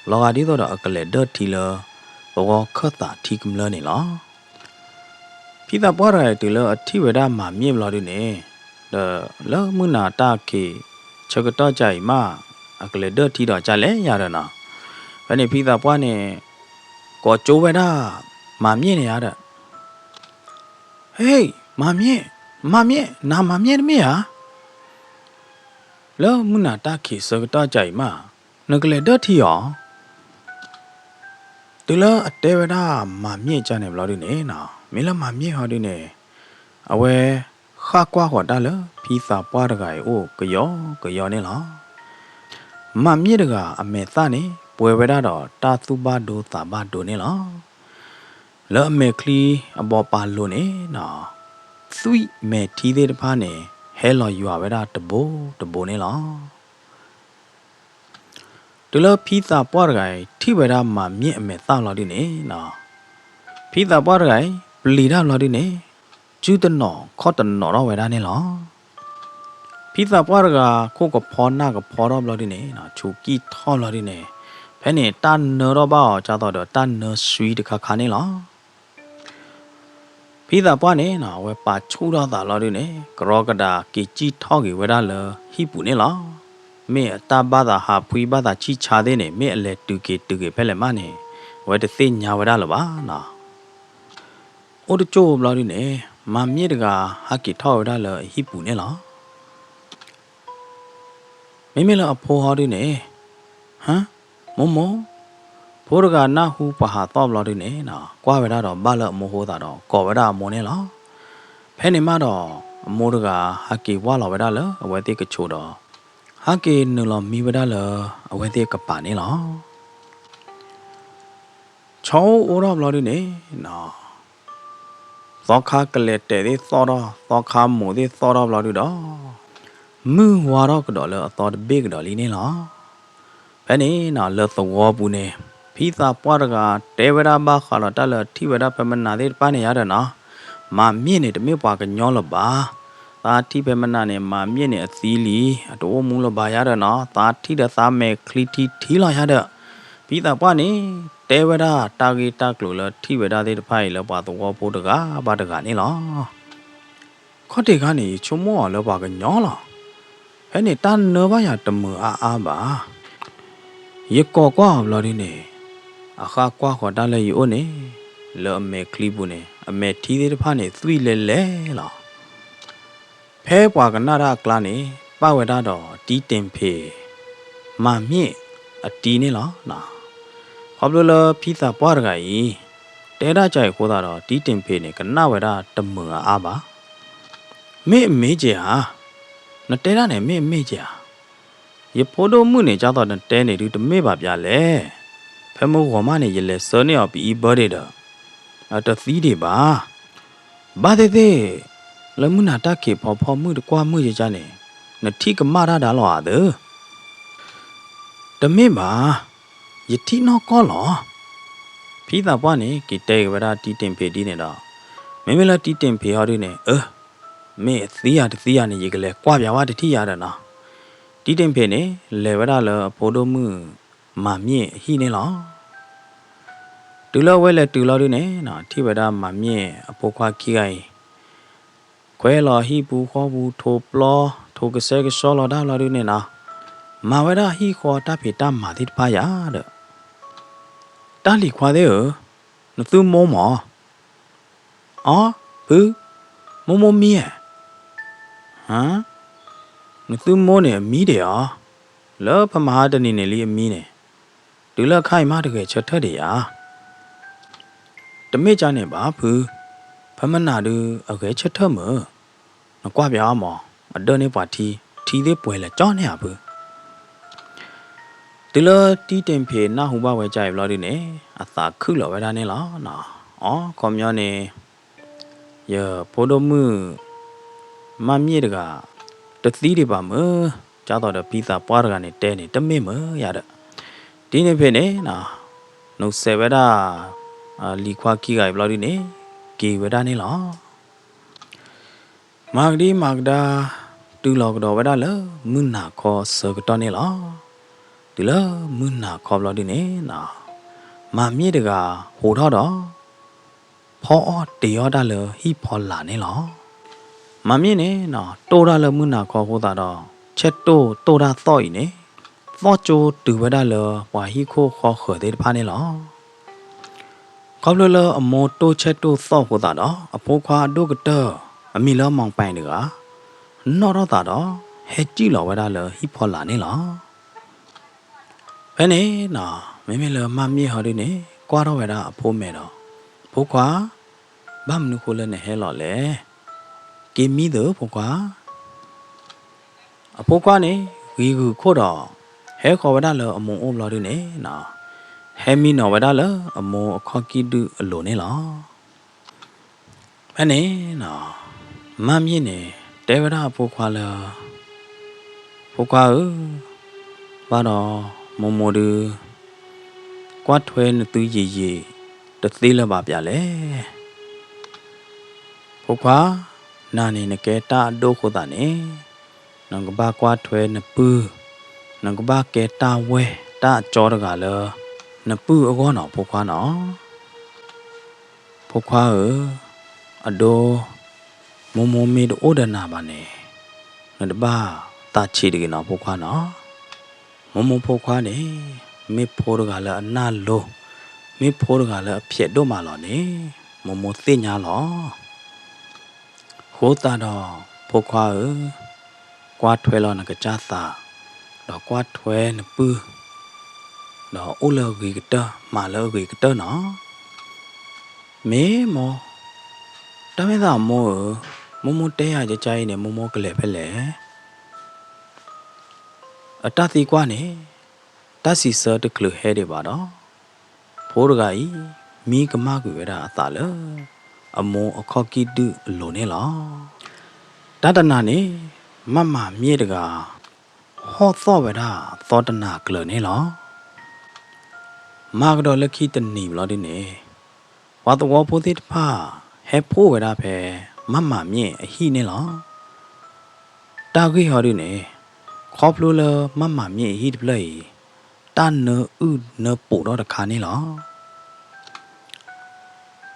လီၤဂာ်ဒ်သိးဒီးအကလဲၤဒၢၣ်ထံလၢ သဝီခၢၣ်သးထံကမျၢၢ်န့ၣ်လီၤ. ဖံသးပှၢ်တဂၤအံၤ တုၤလၢအထံၣ်ဝဲဒၣ်မၤမၠ့ၣ်ဘျီဒုန့ၣ်, ဒီးလၢမုၢ်နၤတၢ်ခံးဆၢကတီၢ်ကၢ်အံၤမး, အကလဲၤဒၢၣ်ထံဒီးကၢ်လဲၣ်ယၤဒီးနီၤ. ဖဲန့ၣ်ဖံသးပှၢ်န့ၣ် ကိးကၠိဝဲဒၣ်မၤမၠ့ၣ်န့ၣ်ယၤဒီး, ဟ့, မၤမၠ့ၣ်, မၤမၠ့ၣ်, နၤမၤမၠ့ၣ်တမ့ၢ်ဧါ. လၢမုၢ်နၤတၢ်ခံးဆၢကတီၢ်ကၢ်အံၤမး, နကလဲၤဒၢၣ်ထံအီၤ. တုၤလၢအတဲဝဲဒၣ်မၤမၠ့ၣ်ကၢ်န့ၣ်ဘျီဒုန့ၣ်, မ့ၢ်လၢမၤမၠ့ၣ်ဟီဒုန့ၣ်, အဝဲဃၣ်ကွၢ်ဃီၤတၢ်လၢဖံသးပှၢ်တဂၤအံၤအိၣ်ကယီကယီန့ၣ်လီၤ. မၤမၠ့ၣ်တဂၤအမဲာ်သၣ်န့ၣ် ပှဲၤဝဲဒၣ်ဒီးတၢ်သူၣ်ဘၣ်ဒိသးဘၣ်ဒိန့ၣ်လီၤ. လၢအမဲာ်ချံအဘီပာ်လိၤန့ၣ်, သွံၣ်မဲာ်ထံသ့ၣ်တဖၣ်န့ၣ် ဟဲလီၤယွၤဝဲဒၣ်တဘိတဘိန့ၣ်လီၤ. တုၤလၢဖံသးပှၢ်တဂၤအံၤ ထံၣ်ဝဲဒၣ်မၤမၠ့ၣ်အမဲာ်သၣ်ဘျီဒုန့ၣ်, ဖံသးပှၢ်တဂၤအံၤ ပျံၤတၢ်ဘျီဒုန့ၣ်, စုတနီၤခီၣ်တနီၤထီၣ်ဝဲဒၣ်န့ၣ်လီၤ. ဖံသးပှၢ်တဂၤ ခိၣ်ကဖီနၢ်ကဖီထီၣ်ဘျီဒုန့ၣ်, ဆူးကံၢ်ထီၣ်ဘျီဒုန့ၣ်, ဖဲန့ၣ်တၢ်နၢထီၣ်ဘၣ်အီၤ ကၢ်သိးဒီးတၢ်နၢဆှံတခါခါန့ၣ်လီၤ. ဖံသးပှၢ်န့ၣ် အဝဲပာ်ဆူၣ်ထီၣ်သးလီၤဒုန့ၣ် ကရီကဒးက့ၤစံၣ်ထီၣ်က့ၤဝဲဒၣ်လၢဟံၣ်ပူၤန့ၣ်လီၤ. မ့ၢ်အတၢ်ဘၣ်သးဟးဖှံဘၣ်သးဆံၣ်ဆါသ့ၣ်န့ၣ် မ့ၢ်အလဲၤတုၤက့ၤတုၤက့ၤဖဲလဲၣ်မးန့ၣ် အဝဲတသ့ၣ်ညါဝဲဒၣ်လၢၤဘၣ်နီၤ. အိၣ်တကၠိၢ်ဘျီဒုန့ၣ် မၤမၠ့ၣ်တဂၤဟးက့ၤထီၣ်ဝဲဒၣ်လၢအဟံၣ်ပူၤန့ၣ်လီၤ. မ့မ့ၢ်လၢအဖိဟီဒုန့ၣ်, ဟါ, မိၢ်မိၢ်, ဖိတဂၤနၢ်ဟူပှၤဟးသီၣ်ဘျီဒုန့ၣ်, ကွၢ်ဝဲဒၣ်ဒီးဘၣ်လၢအမိၢ်ဃိသးဒီး ကိးဝဲဒၣ်အမိၢ်န့ၣ်လီၤ. ဖဲန့ၣ်မးဒီး အမိၢ်တဂၤဟးက့ၤဝၢ်လီၤဝဲဒၣ်လၢအဝဲသ့ၣ်ကဆိးဒီး ဟးက့ၤနုာ်လီၤမံဝဲဒၣ်လၢအဝဲသ့ၣ်ကပၤန့ၣ်လီၤ. ဆီအိၣ်အိၣ်ထီၣ်ဘျီဒုန့ၣ် သီခါကလဲၤတဲာ်သ့ၣ်သီၣ်ထီၣ်, သီခါမိၢ်သ့ၣ်သီၣ်ထီၣ်ဘျီဒုဒီး မုၢ်ဝါထီၣ်ကဒီးလၢအသီတဘ့ၣ်ကဒီးလံန့ၣ်လီၤ. ဖဲန့ၣ်နီၤ လၢသဝီပူၤန့ၣ် ဖံသးပှၢ်တဂၤတဲဝဲဒၣ်ဘၣ်ဃးလီၤတၢ်လၢထံၣ်ဝဲဒၣ်ဖဲမနၤသ့ၣ်တဖၣ်န့ၣ်ယါဒီးနီၤ, မၤမၠ့ၣ်န့ၣ်တမ့ၢ်ပှၤကညီလၢၤဘၣ်. သးထံၣ်ဖဲမနၤန့ၣ် မၤမၠ့ၣ်န့ၣ်အသံလံ, အတအိၣ်မူလၢၤဘၣ်ယါဒီးနီၤ, သးထံၣ်ဒီးသးမဲာ်ချံထံထံလီၤယါဒီး ဖံသးပှၢ်န့ၣ် တဲဝဲဒၣ်တၢ်ဂ့ၢ်တၢ်ကျိၤလၢထံၣ်ဝဲဒၣ်သ့ၣ်တဖၣ်အံၤ လၢပှၤသဝီဖိတဂၤဘၣ်တဂၤန့ၣ်လီၤ. ခီၣ်ထံးခါန့ၣ် ယဆိကမိၣ်အီၤလၢပှၤကညီလီၤ. ဖဲန့ၣ်တၢ်နၢဘၣ်ယၤတမုာ်အါအါဘၣ်. ယကိးကွၢ်အီၤဘျီဒုန့ၣ် အဃၣ်ကွၢ်ဃီၤတၢ်လၢယအိၣ်န့ၣ် လၢအမဲာ်ချံပူၤန့ၣ် အမဲာ်ထံသ့ၣ်တဖၣ်န့ၣ် သွံၣ်လဲၤလဲၤလီၤ. ဖဲပှၤကနၣ်တၢ်အကျါန့ၣ် ပၣ်ဝဲဒၣ်ဒီးတံတ့ၢ်ဖ့း မၤမၠ့ၣ်အတံန့ၣ်လီၤ. ခီဖျိလၢဖံသးပှၢ်တဂၤအံၤ တဲဒၣ်ကါအံၤအဃိသတးဒီး တံတ့ၢ်ဖ့းန့ၣ် ကနၣ်ဝဲဒၣ်တမုာ်အါအါဘၣ်. မ့ၢ်အမ့ၢ်ကဲဧါ, နတဲဒၣ်န့ၣ် မ့ၢ်အမ့ၢ်ကဲဧါ. ယဖိဒိၣ်မုၣ်န့ၣ် ကၢ်သိးနတဲန့ၣ်ဒုးတမ့ၢ်ဘၣ်ပျါလဲၣ်. ဖဲမုၢ်ဂီၤမးန့ၣ် ယလဲၤဆှၢန့ၢ်အီၤပအံဘၢဒ့ၣ်ဒီး အတသံဒံးဘၣ်. ဘၣ်သ့ၣ်သ့ၣ် လၢမုၢ်နၤတၢ်ခံးဖီဖီမုၢ်တကွၢ်မုၢ်ယကါန့ၣ် နထံၣ်ကမၣ်တၢ်ဒါလီၤဧါသၢ. တမ့ၢ်ဘၣ်, ယထံၣ်နီၢ်ကီၢ်လီၤ. ဖံသးပှၢ်န့ၣ် က့ၤတဲက့ၤဝဲဒၣ်တံတ့ၢ်ဖ့းဒ်န့ၣ်ဒီး, မ့မ့ၢ်လၢတံတ့ၢ်ဖ့းဟီဒုန့ၣ် အၢ, မ့ၢ်အသံယၤတသံယၤန့ၣ် ယကလဲၤကွၢ်ပၠးဝဲတထံၣ်ယၤဒီးနီၤ. တံတ့ၢ်ဖ့းန့ၣ် လဲၤဝဲဒၣ်လၢအဖိဒိၣ်မုၣ် မၤမၠ့ၣ်အဟံၣ်န့ၣ်လီၤ. တုၤလၢအဝဲလဲၤတုၤလီၤဒုန့ၣ် ထံၣ်ဝဲဒၣ်မၤမၠ့ၣ်အဖိခွါခံဂၤအံၤ ခွဲးလီၤဟံၣ်ပူၤဃီပူၤ ထိးပျီ ထိးကဆှဲကဆှီလီၤတၢ်လီၤဒုန့ၣ်နီၤ, မၤဝဲဒၣ်ဟံၣ်ဃီတၢ်ဖံးတၢ်မၤသ့ၣ်တဖၣ်ယၤဒီး, တၢ်လံၤခွါသ့ၣ်ဧၢ, နသုမိၢ်မၢ်. အီ, ဖု, မိၢ်မိၢ်မံဧါ. နသုမိၢ်န့ၣ်အမံဒံးဧါ. လၢဖဲမဟါတနံၤန့ၣ်လံအမံန့ၣ်, တုၤလၢအခါအံၤမးတဂဲၤဆၢထၢၣ်ဒံးဧါ. တမ့ၢ်ကါန့ၣ်ဘၣ်ဖု, ဖဲမနၤဒုးအဂဲၤဆၢထၢၣ်မုာ်, နကွၢ်ပၠးအီၤမၢ်, အဒၢးန့ၢ်ပှၤထံ, ထံသ့ၣ်ပှဲၤလဲၤကၠီန့ၢ်ဧါဖု. တုၤလၢတံတ့ၢ်ဖ့းနၢ်ဟူဘၣ်ဝဲကါအံၤဘျီဒုန့ၣ် အသးခုၣ်လီၤဝဲဒၣ်န့ၣ်လီၤ. အီ, ခီပညီန့ၣ် ယဖိဒိၣ်မုၣ် မၤမၠ့ၣ်တဂၤ တသံဒံးဘၣ်မုာ်, ကၢ်သိးဒီးဖံသးပှၢ်တဂၤန့ၣ်တဲန့ၣ် တမ့ၢ်မုာ်ယၤဒီး, တံတ့ၢ်ဖ့းန့ၣ် နီၢ်စဲးဝဲဒၣ် လံၤခွါခံဂၤအံၤဘျီဒုန့ၣ် က့ၤဝဲဒၣ်န့ၣ်လီၤ. မၤကဒံမၤကဒါ တုၤလီၤကဒီးဝဲဒၣ်လၢမုၢ်နၤခီအဆၢကတီၢ်န့ၣ်လီၤ. တုၤလၢမုၢ်နၤခီဘျီဒုန့ၣ် မၤမၠ့ၣ်တဂၤဟိးထီၣ်ဒီး ဖီအီၣ်တ့ၤအီၣ်တၢ်လၢဟံၣ်ဖီလာ်န့ၣ်လီၤ. မၤမ့ၢ်န့ၣ်နီၤ တိၢ်တၢ်လၢမုၢ်နၤခီအဃိသတးဒီး ဆဲးတိၢ်တိၢ်တၢ်သီၣ်အံၤန့ၣ် သီၣ်ကၠိတုၤဝဲဒၣ်လၢပှၤဟံၣ်ခိၣ်ဃီဃၢၤသ့ၣ်တဖၣ်န့ၣ်လီၤ. ခီဖျိလၢအမိၢ်တိၢ်ဆဲးတိၢ်သီၣ်အဃိသတးဒီး အဖိခွါအဒိၣ်ကတၢၢ် အမံၤလၢမီၢ်ပၢၢ်တဂၤ နီၣ်ထီၣ်သးဒီး ဟဲစံၣ်လီၤဝဲဒၣ်လၢဟံၣ်ဖီလာ်န့ၣ်လီၤ. ဖဲန့ၣ်နီၤ မ့မ့ၢ်လၢမၢ်မၠ့ၣ်ဟီဒုန့ၣ် ကွၢ်ထီၣ်ဝဲဒၣ်အဖိမဲာ်ဒီး ဖိခွါ, ဘၣ်မနုၤဃိလၢနဟဲလီၤလဲၣ်. က့ၤမံသၢၣ်ဖိခွါ. အဖိခွါန့ၣ် ဂံၤဂုာ်ခိၣ်ဒီး ဟဲဃီၤဝဲဒၣ်လၢအမိၢ်အိၣ်ဘျီဒုန့ၣ်နီၤ ဟဲမံနီၤဝဲဒၣ်လၢအမိၢ်အခီၣ်ကံၢ်ဒုၣ်အလိၤန့ၣ်လီၤ. ဖဲန့ၣ်နီၤ မၢ်မၠ့ၣ်န့ၣ် တဲဝဲဒၣ်အဖိခွါလၢ ဖိခွါဧၢ, ဘၣ်ဒီးမိၢ်မိၢ်ဒု ကွၢ်ထွဲနသုယံာ်ယံာ် တသ့လၢၤဘၣ်ပၠးလဲၣ်. ဖိခွါ, နၤန့ၣ်နကဲတၢ်အဒိၣ်အဃိသတးန့ၣ် နကဘၣ်ကွၢ်ထွဲနပုၢ်, နကဘၣ်ကဲတၢ်ဝဲၢ်တၢ်အကၠီတဂၤလၢ နပုၢ်အဂီၢ်နီၤဖိခွါနီၤ. ဖိခွါဧၢ, အဒိ, မိၢ်မိၢ်မ့ၢ်တအိၣ်ဒီးနၤဘၣ်န့ၣ် နတဘၣ်သးဆံးတဂ့ၤနီၤဖိခွါနီၤ. မိၢ်မိၢ်ဖိခွါန့ၣ် မ့ၢ်ဖိတဂၤလၢအနၢ်လိၤ, မ့ၢ်ဖိတဂၤလၢအဖျဲးဒိၣ်မးလီၤန့ၣ် မိၢ်မိၢ်သ့ၣ်ညါလီၤ. အဃိသတးဒီး ဖိခွါဧၢ, ကွၢ်ထွဲလီၤနကစၢ်သး, ဒီးကွၢ်ထွဲနပုၢ်, ဒီးအိၣ်လၢအဂ့ၤကတၢၢ် မၤလၢအဂ့ၤကတၢၢ်နီၤ. မ့ၢ်မိၢ်, တၢ်မ့ၢ်သးမိၢ်ဧၢ, မိၢ်မိၢ်တဲယၤကကါအံၤန့ၣ် မိၢ်မိၢ်ကလဲၤဖဲလဲၣ်. အတၢ်သံကွၢ်န့ၣ် တၢ်စံးဆၢတချုးဟဲဒံးဘၣ်ဒီး ဖိတဂၤအံၤ မံကမၣ်ကွံာ်ဝဲဒၣ်အသးလၢ အမိၢ်အခီၣ်ကံၢ်ဒုၣ်အလိၤန့ၣ်လီၤ. တၢ်တနၤန့ၣ် မၢ်မၢ်မၠ့ၣ်တဂၤ ဟီၣ်သီၣ်ဝဲဒၣ်သီတနၤကျၢၤန့ၣ်လီၤ. မၤကဒီးလၢခံတနံၤဘျီဒုန့ၣ် ပှၤသဝီဖိသ့ၣ်တဖၣ် ဟဲဖှိၣ်ဝဲဒၣ်ဖဲ မၢ်မၢ်မၠ့ၣ်အဟံၣ်န့ၣ်လီၤ. တၢ်ဂ့ၢ်ဟီဒုန့ၣ် ခီဖျိလၢမၢ်မၢ်မၠ့ၣ်အဟံၣ်တဖျၢၣ်အံၤ တၢ်နၢအုၣ်နၢပူၤထီၣ်တခါန့ၣ်လီၤ.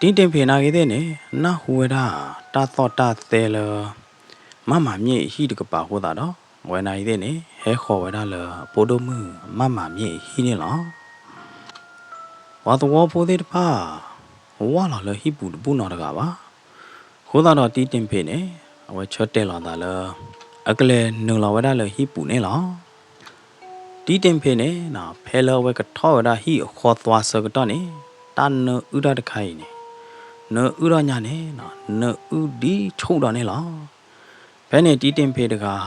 တံတ့ၢ်ဖ့းနာ်က့သ့ၣ်န့ၣ် နၢ်ဟူဝဲဒၣ်တၢ်သီၣ်တၢ်သဲလၢ မၢ်မၢ်မၠ့ၣ်အဟံၣ်တကပၤအဃိသတးဒီး အဝဲနာ်က့သ့ၣ်န့ၣ် ဟဲဃီၤဝဲဒၣ်လၢအဖိဒိၣ်မုၣ်မၢ်မၢ်မၠ့ၣ်အဟံၣ်န့ၣ်လီၤ. ပှၤသဝီဖိသ့ၣ်တဖၣ် ဝၢ်လီၤလၢဟံၣ်ပူၤတဘူၣ်နီတဂၤဘၣ်. အဃိသတးဒီးတံတ့ၢ်ဖ့းန့ၣ် အဝဲဆၢတဲာ်လီၤသးလၢ အကလဲၤနုာ်လီၤဝဲဒၣ်လၢဟံၣ်ပူၤန့ၣ်လီၤ. တံတ့ၢ်ဖ့းန့ၣ် ဖဲလၢအဝဲကထီၣ်ဝဲဒၣ်ဟံၣ်အဃီသွါဆၢကတီၢ်န့ၣ် တၢ်နၢအုၣ်တၢ်တခါအံၤန့ၣ် နၢအုၣ်ထီၣ်ညါန့ၣ် နၢအုၣ်ဒ်ဆူၣ်ဒီးန့ၣ်လီၤ. ဖဲန့ၣ်တံတ့ၢ်ဖ့းတဂၤ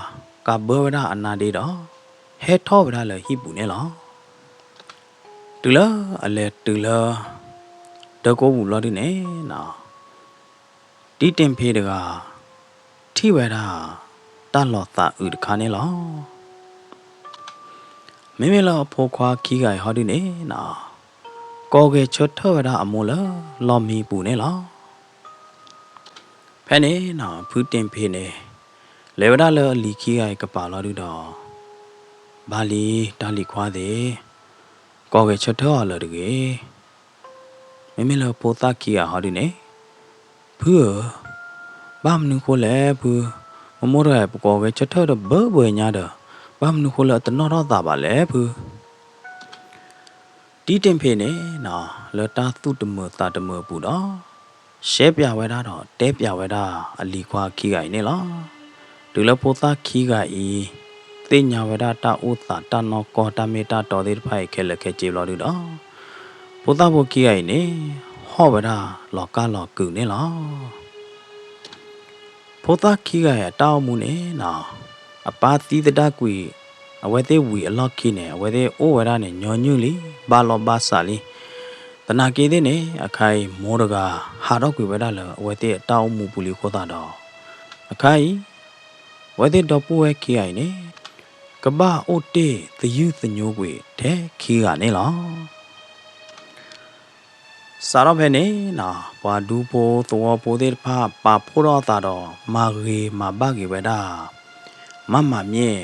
ကးဘၢဝဲဒၣ်အနါဒ့ဒီး ဟဲထီၣ်ဝဲဒၣ်လၢဟံၣ်ပူၤန့ၣ်လီၤ. တုၤလၢအလဲၤတုၤလၢ ဒၢကိပူၤဘျီဒုန့ၣ် တံတ့ၢ်ဖ့းတဂၤ ထံၣ်ဝဲဒၣ် တၢ်လီၤသးအုးတခါန့ၣ်လီၤ. မ့မ့ၢ်လၢအဖိခွါခံဂၤအံၤဟီဒုန့ၣ် ကိးဂဲၤဆၢထၢၣ်ဝဲဒၣ်အမိၢ်လၢလီၢ်မံပူၤန့ၣ်လီၤ. ဖဲန့ၣ် ဖုတ့ၢ်ဖ့းန့ၣ် လဲၤဝဲဒၣ်လၢအလံၤခံဂၤအံၤကပၤလီၤဒုဒီး ဘၣ်လံတၢ်လံၤခွါသ့ၣ်, ကိးဂဲၤဆၢထၢၣ်အီၤလၢာ်တဂ့ၤ. မ့မ့ၢ်လၢဖိသၣ်ခံဂၤဟီဒုန့ၣ် ဖုဧၢ, ဘၣ်မနုၤဃိလဲၣ်ဖု, မိၢ်မိၢ်တဂၤအံၤ ပကိးဂဲၤဆၢထၢၣ်တဘၢဘၢညါဒီး ဘၣ်မနုၤဃိလၢအတနီၣ်ထီၣ်သးဘၣ်လဲၣ်ဖု. တံတ့ၢ်ဖ့းန့ၣ် လၢတၢ်သူၣ်တမုာ်သးတမုာ်အပူၤဒီး ရှဲပၠးဝဲဒၣ်ဒီးတဲပၠးဝဲဒၣ်အလံၤခွါခံဂၤအံၤန့ၣ်လီၤ. တုၤလၢဖိသၣ်ခံဂၤအံၤ သ့ၣ်ညါဝဲဒၣ်တၢ်အိၣ်သးတၢ်နီၢ်ကီၢ်တၢ်မ့ၢ်တၢ်တီသ့ၣ်တဖၣ်အံၤခဲလၢာ်ခဲဆ့ဘျီဒုဒီး ဖိသၣ်ဖိခံဂၤအံၤန့ၣ် ဟီၣ်ဝဲဒၣ်လီၤကၢ်လီၤကုာ်န့ၣ်လီၤ. ဖိသၣ်ခံဂၤအံၤအတၢ်အိၣ်မူန့ၣ် အပၢ်သံသဒၣ်ကွံာ် အဝဲသ့ၣ်ဝံၤအလီၢ်ခံန့ၣ် အဝဲသ့ၣ်အိၣ်ဝဲဒၣ်န့ၣ် ညီနုၢ်လံ ဘၣ်လီၢ်ဘၣ်စးလံ. သနာ်က့သ့ၣ်န့ၣ် အခါအံၤ မိၢ်တဂၤ ဟးထီၣ်ကွံာ်ဝဲဒၣ်လၢအဝဲသ့ၣ်အတၢ်အိၣ်မူပူၤလံအဃိသတးဒီး အခါအံၤ အဝဲသ့ၣ်ဒီပုၢ်ဝဲၢ်ခံဂၤအံၤန့ၣ် ကဘၣ်အိၣ်တ့ၢ်သယုၢ်သညိကွံာ်ထဲခံဂၤန့ၣ်လီၤ. စးထီၣ်ဖဲန့ၣ် ပှၤဒူဖိသဝီဖိသ့ၣ်တဖၣ် ပာ်ဖှိၣ်ထီၣ်အသးဒီး မၤဂ့ၤမၤဘၣ်က့ၤဝဲဒၣ် မၢ်မၤမၠ့ၣ်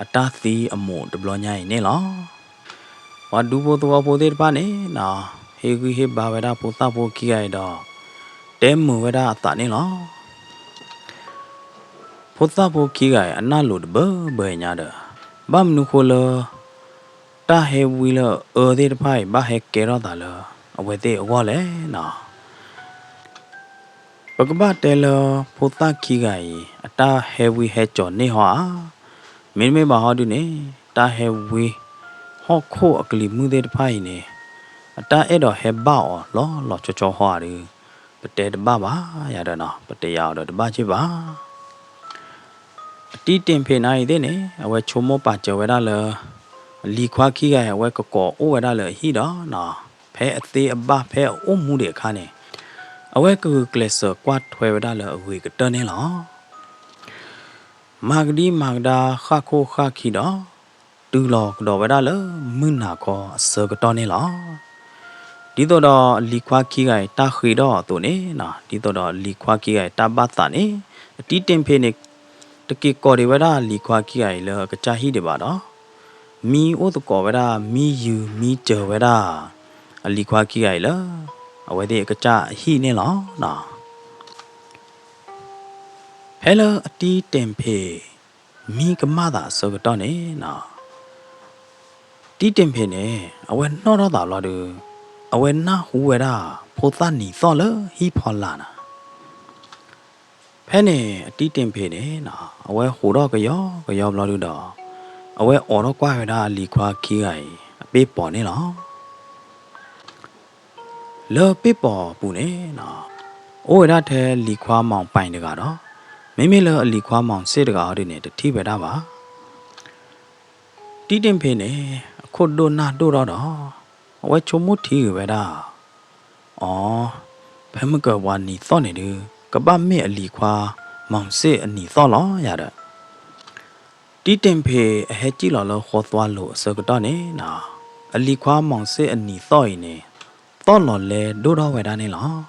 အတၢ်သံအမိၢ်တဘျီညါအံၤန့ၣ်လီၤ. ပှၤဒူဖိသဝီဖိသ့ၣ်တဖၣ်န့ၣ် ဟ့ၣ်ဂံၢ်ဟ့ၣ်ဘါဝဲဒၣ်ဖိသၣ်ဖိခံဂၤအံၤဒီး တဲမုာ်ဝဲဒၣ်အသးန့ၣ်လီၤ. ဖိသၣ်ဖိခံဂၤအံၤ အနၢ်လိၤတဘၢဘၢညါဒီး ဘၣ်မနုၤဃိလၢ တၢ်ဟဲဝံလၢအအၢသ့ၣ်တဖၣ်အံၤ ဘၣ်ဟဲကဲထီၣ်သးလၢအဝဲသ့ၣ်အဂီၢ်လဲၣ်နီၤ. ပကဘၣ်တဲလၢဖိသၣ်ခံဂၤအံၤ အတၢ်ဟဲဝံဟဲကၠီၤန့ၢ်ဟီဧါ. မ့တမ့ၢ်ဘၣ်ဟီဒုန့ၣ် တၢ်ဟဲဝံဟီၣ်ခိၣ်အကလံၤမုၢ်သ့ၣ်တဖၣ်အံၤန့ၣ် အတၢ်အဲၣ်ဒိးဟဲဘၣ်အီၤလီၤလီၤဆီဆီဟီဧါဒု ပတဲတဘၣ်ဘၣ်ယၤဒီးနီၤ, ပတဲယၤအီၤဒီးတဘၣ်က့ၢ်ဘၣ်. အတံတ့ၢ်ဖ့းနၤအံၤသ့ၣ်န့ၣ် အဝဲဆိကမိၣ်ပာ်စၢၤဝဲဒၣ်လၢ အလံၤခွါခံဂၤအံၤ အဝဲကကိးအိၣ်ဝဲဒၣ်လၢအဟံၣ်ဒီးနီၤ, ဖဲအသ့အဘၣ်ဖဲအအိၣ်မူဒံးအခါန့ၣ် အဝဲကဂုာ်ကျဲးစၢးကွၢ်ထွဲဝဲဒၣ်လၢအဂ့ၤကတၢၢ်န့ၣ်လီၤ. မၤကဒံမၤကဒါဃၣ်ခိၣ်ဃၣ်ခံဒီး တုၤလီၤကဒီးဝဲဒၣ်လၢမုၢ်နၤခီအဆၢကတီၢ်န့ၣ်လီၤ. ဒ်သိးဒီးအလံၤခွါခံဂၤအံၤတၢ်ဃ့ထီၣ်အသိးန့ၣ်နီၤ, ဒ်သိးဒီးအလံၤခွါခံဂၤအံၤတၢ်ဘၣ်သးန့ၣ် အတံတ့ၢ်ဖ့းန့ၣ် တက့ၤကိးဒံးဝဲဒၣ်အလံၤခွါခံဂၤအံၤလၢအကစၢ်ဟံၣ်ဒံးဘၣ်ဒီး မံအိၣ်သကိးဝဲဒၣ် မံယုၤမံစၢၤဝဲဒၣ် အလံၤခွါခံဂၤအံၤလၢ အဝဲသ့ၣ်အကစၢ်အဟံၣ်န့ၣ်လီၤ. ဖဲလၢအတံတ့ၢ်ဖ့း မံကမၣ်သးအဆၢကတီၢ်န့ၣ်နီၤ, တံတ့ၢ်ဖ့းန့ၣ် အဝဲနီၣ်ထီၣ်သးဘျီဒီး အဝဲနၢ်ဟူဝဲဒၣ် ဖိသၣ်နံၤသီၣ်လၢဟံၣ်ဖီလာ်နီၤ. ဖဲန့ၣ်အတံတ့ၢ်ဖ့းန့ၣ်နီၤ အဝဲဟူးထီၣ်ကယီကယီဘျီဒုဒီး အဝဲအိးထီၣ်ကွၢ်ဝဲဒၣ်အလံၤခွါခံဂၤအံၤ အပ့ၢ်ပိာ်န့ၣ်လီၤ. လၢပ့ၢ်ပိာ်အပူၤန့ၣ်နီၤ အိၣ်ဝဲဒၣ်ထဲလံၤခွါမီၢ်ပၢၢ်တဂၤဒီး မ့မ့ၢ်လၢအလံၤခွါမီၢ်စ့ၣ်တဂၤဟီဒုန့ၣ် တထံၣ်ဝဲဒၣ်ဘၣ်. တံတ့ၢ်ဖ့းန့ၣ် အခိၣ်ဒိၣ်နၢ်ဒိၣ်ထီၣ်ဒီး အဝဲဆိကမိၣ်ထံဂ့ၤဝဲဒၣ်, အိ, ဖဲမုၢ်ကၢၤပှၤနံၤသီၣ်န့ၣ်ဒု ကဘၣ်မ့ၢ်အလံၤခွါမီၢ်စ့ၣ်အနံၤသီၣ်လီၤယၤဒီး တံတ့ၢ်ဖ့းအဟဲစံၣ်လီၤလၢဃီသွါလိၤအဆၢကတီၢ်န့ၣ်နီၤ, အလံၤခွါမီၢ်စ့ၣ်အနံၤသီၣ်အံၤန့ၣ် သီၣ်လီၤလဲဒိၣ်ထီၣ်ဝဲဒၣ်န့ၣ်လီၤ.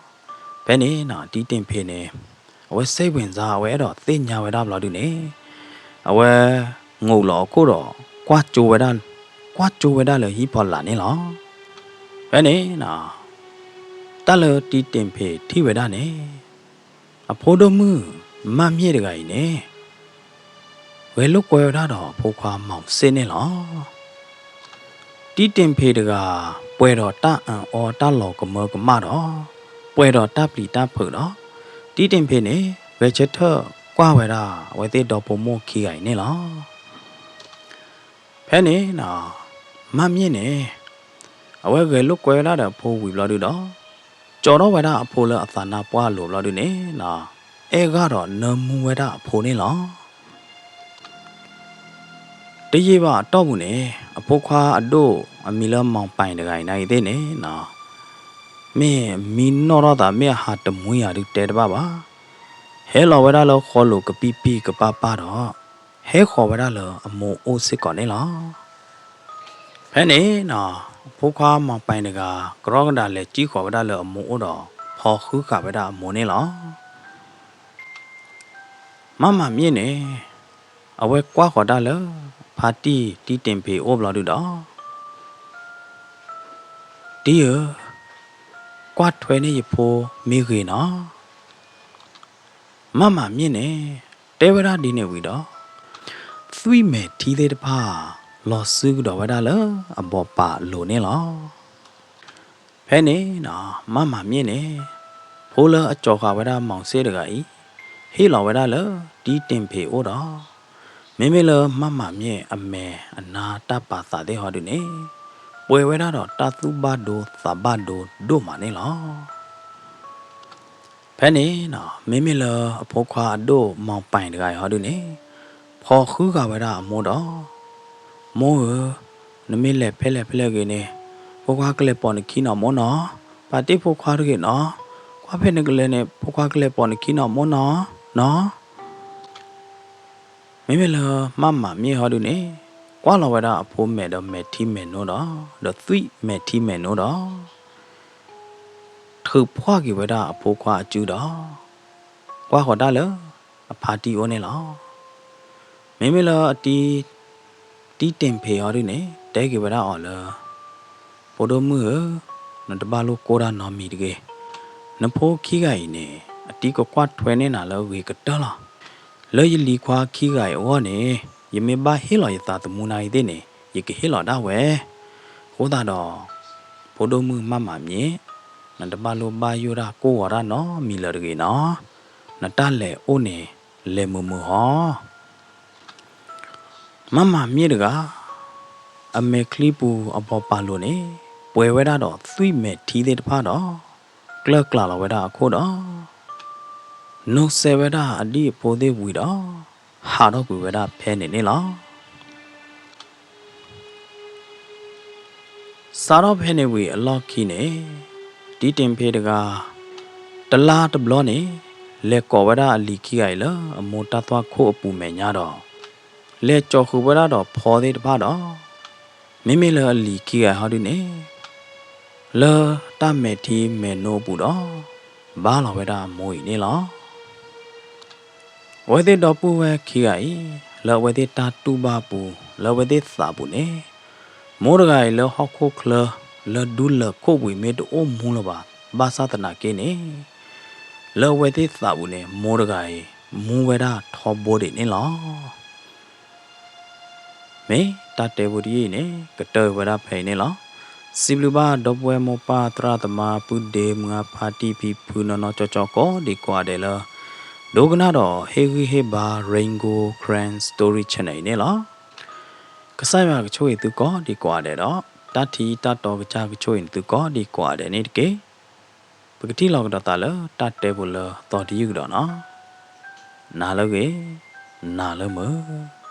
ဖဲန့ၣ်နီၤ တံတ့ၢ်ဖ့းန့ၣ် အဝဲစ့ၣ်ဝ့ၤစါ အဝဲအဲၣ်ဒိးသ့ၣ်ညါဝဲဒၣ်ဘျီဒုန့ၣ် အဝဲ ငိးလီၤအခိၣ်ဒီး ကွၢ်ကၠိဝဲဒၣ်, ကွၢ်ကၠိဝဲဒၣ်လၢဟံၣ်ဖီလာ်န့ၣ်လီၤ. ဖဲန့ၣ်နီၤ တၢ်လၢတံတ့ၢ်ဖ့းထံၣ်ဝဲဒၣ်န့ၣ် အဖိဒိၣ်မုၣ် မၢ်မၠ့ၣ်တဂၤအံၤန့ၣ် ဂဲၤလိာ်ကွဲဝဲဒၣ်ဒီးအဖိခွါမီၢ်စ့ၣ်န့ၣ်လီၤ. တံတ့ၢ်ဖ့းတဂၤ ပှဲၤဒီးတၢ်အၢၣ်အီတၢ်လီၤကမၢကမၣ်ဒီး ပှဲၤဒီးတၢ်ပျံၤတၢ်ဖုးဒီး တံတ့ၢ်ဖ့းန့ၣ် ဂဲၤဆၢထၢၣ်ကွၢ်ဝဲဒၣ် အဝဲသ့ၣ်ဒီဖိမိၢ်ခံဂၤအံၤန့ၣ်လီၤ. ဖဲန့ၣ်နီၤ မၢ်မၠ့ၣ်န့ၣ် အဝဲဂဲၤလိာ်ကွဲဝဲဒၣ်ဒီးအဖိဝံၤဘျီဒုဒီး ကၠီထီၣ်ဝဲဒၣ်အဖိလၢအသးနါပှၢ်အလိၤဘျီဒုန့ၣ်နီၤ အဲၣ်ဂၢၢ်ဒီးနၢမူဝဲဒၣ်အဖိန့ၣ်လီၤ. တယံာ်ဘၣ်အတီၢ်ပူၤန့ၣ် အဖိခွါအဒိၣ်အမံၤလၢမီၢ်ပၢၢ်တဂၤအံၤန့ၣ်သ့ၣ်န့ၣ်နီၤ မ့ၢ်မံနီၣ်ထီၣ်သး မ့ၢ်အဟးတမှံၤယၤဒုတဲတဘၣ်ဘၣ်, ဟဲလီၤဝဲဒၣ်လၢဃီလိၤကပံၣ်ပံၣ်ကပၢ်ပၢ်ဒီး ဟဲဃီၤဝဲဒၣ်လၢအမိၢ်အိၣ်စ့ၢ်ကီးန့ၣ်လီၤ. ဖဲန့ၣ်နီၤ အဖိခွါမီၢ်ပၢၢ်တဂၤ ကရီကဒးလဲၤစံၣ်ဃီၤဝဲဒၣ်လၢအမိၢ်အိၣ်ဒီး ဖီၣ်ဃုဃာ်ဝဲဒၣ်အမိၢ်န့ၣ်လီၤ. မၢ်မၠ့ၣ်န့ၣ် အဝဲကွၢ်ဃီၤတၢ်လၢ ဖါတံၢ်တံတ့ၢ်ဖ့းအိၣ်ဘျီဒုဒီး တံၢ်ဧၢ, ကွၢ်ထွဲန့ၢ်ယဖိမ့ၢ်ဂ့ၤနီၤ. မၢ်မၠ့ၣ်န့ၣ် တဲဝဲဒၣ်ဒ်န့ၣ်ဝံၤဒီး သွံၣ်မဲာ်ထံသ့ၣ်တဖၣ် လီၤစုကဒီးဝဲဒၣ်လၢအဘီၣ်ပာ်အလိၤန့ၣ်လီၤ. ဖဲန့ၣ်နီၤ မၢ်မၠ့ၣ်န့ၣ် ဖိလၢအကၠီၤဃာ်ဝဲဒၣ်မီၢ်စ့ၣ်တဂၤအံၤ ဟ့ၣ်လီၤဝဲဒၣ်လၢတံတ့ၢ်ဖ့းအိၣ်ဒီး မ့မ့ၢ်လၢမၢ်မၠ့ၣ်အမဲာ်အနါတၢ်ပာ်သးသ့ၣ်ဟီဒုန့ၣ် ပှဲၤဝဲဒၣ်ဒီးတၢ်သူၣ်ဘၣ်ဒိသးဘၣ်ဒိဒိၣ်မးန့ၣ်လီၤ. ဖဲန့ၣ်နီၤ မ့မ့ၢ်လၢအဖိခွါအဒိၣ်မီၢ်ပၢၢ်တဂၤအံၤဟီဒုန့ၣ် ဖီၣ်ဃုဃာ်ဝဲဒၣ်အမိၢ်ဒီး မိၢ်ဧၢ, နမ့ၢ်လဲၤဖဲလဲၣ်ဖဲလဲၣ်ဂ့ၤန့ၣ် ဖိခွါကလဲၤပိာ်နခံနီၤမိၢ်နီၤ, ပာ်တ့ၢ်ဖိခွါတဂ့ၤနီၤ, ကွၢ်ဖဲနကလဲၤန့ၣ် ဖိခွါကလဲၤပိာ်နခံနီၤမိၢ်နီၤ, နီၤ. မ့မ့ၢ်လၢမၢ်မၠ့ၣ်ဟီဒုန့ၣ် ကွၢ်လီၤဝဲဒၣ်အဖိမဲာ်ဒီးမဲာ်ထံမဲာ်နိဒီး ဒီးသွံၣ်မဲာ်ထံမဲာ်နိဒီး ထုးဖှီၣ်က့ၤဝဲဒၣ်အဖိခွါအစုဒီး ကွၢ်ဃီၤတၢ်လၢအဖါတံၢ်အိၣ်န့ၣ်လီၤ. မ့မ့ၢ်လၢအတံ တံတ့ၢ်ဖ့းဟီဒုန့ၣ် တဲက့ၤဝဲဒၣ်အီၤလၢ ဖိဒိၣ်မုၣ်ဧၢ, နတဘၣ်လိၣ်ကိၢ်တၢ်နီတမံၤတဂ့ၤ. နဖိခံဂၤအံၤန့ၣ် အတံၤကကွၢ်ထွဲန့ၢ်နၤလၢအဂ့ၤကတၢၢ်လီၤ. လၢယလံၤခွါခံဂၤအံၤအဂီၢ်န့ၣ် ယမ့ၢ်ဘၣ်ဟ့ၣ်လီၤယသးသမူနၤအံၤသ့ၣ်န့ၣ် ယကဟ့ၣ်လီၤဒၣ်ဝဲ. အဃိသတးဒီး ဖိဒိၣ်မုၣ်မၤမၤမ့ၢ် နတဘၣ်လိၣ်ဘၣ်ယိၣ်တၢ်ကိၢ်ဂီၤတၢ်နီတမံၤလၢၤတဂ့ၤနီၤ. နတၢ်လဲၤအိၣ်န့ၣ် လဲၤမုာ်မုာ်ဟီ. မၤမၤမ့ၢ်တဂၤ အမဲာ်ချံပူၤအဘီပာ်လိၤန့ၣ် ပှဲၤဝဲဒၣ်ဒီးသွံၣ်မဲာ်ထံသ့ၣ်တဖၣ်ဒီး ကျၢၢ်ကျးလီၤဝဲဒၣ်အခိၣ်ဒီး နိးစဲဝဲဒၣ်အဒံၣ်အဖိသ့ၣ်ဝံၤဒီး ဟးထီၣ်ကွံာ်ဝဲဒၣ်ဖဲန့ၣ်န့ၣ်လီၤ. စးထီၣ်ဖဲန့ၣ်ဝံၤအလီၢ်ခံန့ၣ် တံတ့ၢ်ဖ့တဂၤ တလါတဘျီန့ၣ် လဲၤကိးဝဲဒၣ်အလံၤခံဂၤအံၤလၢအမိၢ်တၢ်သွၣ်ခိၣ်အပူၤမဲာ်ညါဒီး လဲၤကၠီၤဃုာ်ဝဲဒၣ်ဒီးဖီသ့ၣ်တဖၣ်ဒီး မ့မ့ၢ်လၢအလံၤခံဂၤအံၤဟီဒုန့ၣ် လၢတၢ်မဲာ်ထံမဲာ်နိအပူၤဒီး ဘါလီၤဝဲဒၣ်အမိၢ်အံၤန့ၣ်လီၤ. အဝဲသ့ၣ်ဒီပုၢ်ဝဲၢ်ခံဂၤအံၤ လၢအဝဲသ့ၣ်တၢ်တူၢ်ဘၣ်အပူၤ လၢအဝဲသ့ၣ်သးပူၤန့ၣ် မိၢ်တဂၤအံၤလၢဟီၣ်ခိၣ်ချၢ လၢဒူလၢၢ်ခိၣ်ပူၤအံၤမ့ၢ်တအိၣ်မူလၢၤဘၣ်. ဘၣ်ဆၣ်သနာ်က့န့ၣ် လၢအဝဲသ့ၣ်သးပူၤန့ၣ် မိၢ်တဂၤအံၤ မူဝဲဒၣ်ထီဘိဒံးန့ၣ်လီၤ. မ့ၢ်တၢ်တဲဖိတယုၢ်အံၤန့ၣ် ကတၢၢ်ဝဲဒၣ်ဖဲအံၤန့ၣ်လီၤ. စံးဘျုးဘၣ်ဒီပုၢ်ဝဲၢ်မိၢ်ပၢ်သရၣ်သမါ ပုၢ်ဒ့ မုၢ်အါဖါတံၢ် ဖံဖု နီၢ်နီၢ်ကၠီကၠီ ကိးဒံကိးဂၤဒဲးလၢ ဒိကနၣ်ဒီးဟ့ၣ်ဂံၢ်ဟ့ၣ်ဘါ Rain Gold Karen Story Channel အံၤန့ၣ်လီၤ. ကစၢ်ယွၤကဆိၣ်ဂ့ၤသုကိးဒံကိးဂၤဒဲးဒီး တၢ်ထံတၢ်တီကစၢ်ကဆိၣ်ဂ့ၤန့ၢ်သုကိးဒံကိးဂၤဒဲးန့ၣ်တက့ၢ်. ပကထံၣ်လိာ်ကဒီးသးလၢတၢ်တဲဖိလၢအသီတယုၢ်ကဒီးနီၤ. နၤလၢအဂ့ၤ, နၤလၢမုာ်.